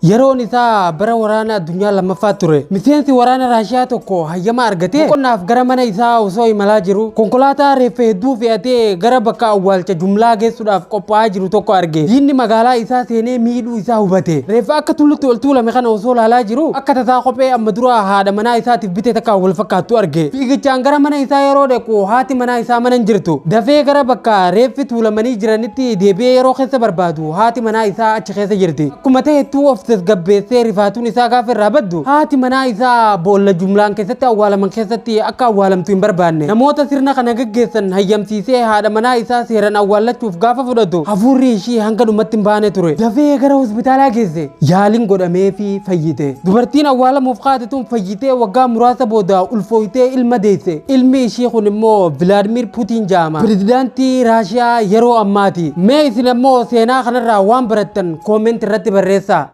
Yeroon isaa bara waraana addunyaa lammaffaa ture. Miseensi waraana Raashiyaa tokko hayyama argatee boqonnaaf gara mana isaa osoo imalaa jiru konkolaataa reeffa hedduu fe'atee gara bakka awwaalcha jumlaa geessuudhaaf qophaa'aa jiru tokko arge. Diinni magaalaa isaa seenee miidhuu isaa hubate. Reeffa akka tullutti ol tuulame kana osoo laalaa jiru akka tasaa kophee amma dura haadha manaa isaatiif bite takka wal fakkaattu arge. Fiigichaan gara mana isaa yeroo dhaqu haati manaa isaa mana hin jirtu. Dafee gara bakka reeffi tuulamanii jiranitti deebi'ee yeroo keessa barbaadu haati manaa isaa achi keessa jirti. Akkuma ta'ettuu of tasgabbeessee rifaatuun isaa gaafa irraa baddu haati manaa isaa boolla jumlaan keessatti awwaalaman keessatti akka awwaalamtu hin barbaanne. Namoota sirna kana gaggeessan hayyamsiisee haadha manaa isaa seeraan awwaallachuuf gaafa fudhatu hafuurri ishii hanga dhumatti hin baane ture. Dafee gara hospitaalaa geesse. Yaaliin godhamee fi fayyite. Dubartiin awwaalamuuf kaate tun fayyitee waggaa muraasa booda ulfooytee ilma deesse. Ilmi ishii kun immoo Vilaadimir Putiin jedhama. Pirezidaantii Raashiyaa yeroo ammaati. Mee isin ammoo seenaa kanarraa waan barattan comment irratti barreessaa.